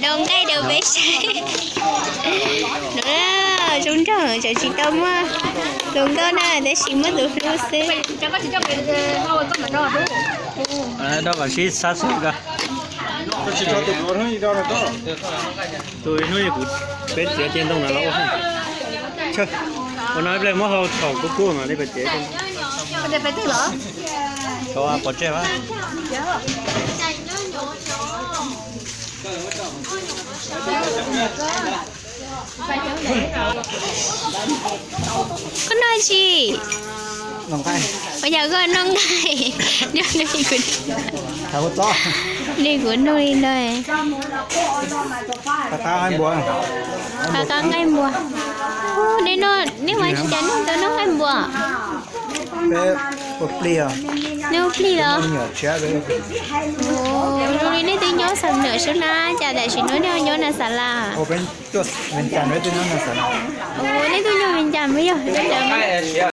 Noj nqaij rau peb saib. No, zoo nraug tseem tsis tau muaj hluas nkauj na, tab sis muaj tus hlub xwb. Rau kom sib sab xov ko. Tus hnub kuv, peb txiav ceg ntoo no los ua. Ua no ib pliag muab hau thaum kub kub mas li peb txiav. Pov tseg. Koj noj tsi? Ua cas koj noj nqaij? Nws kuv nug li no. Qab qab nqaij npua. Nej mas tsis cas nej tau noj nqaij npua. Nej ua plig los? Zoo li nej twb nyob Xam Nuam Sub Nab cas tam sim no nej ho nyob Na Xas Las? Nej twb nyob Vias Cas mas yog?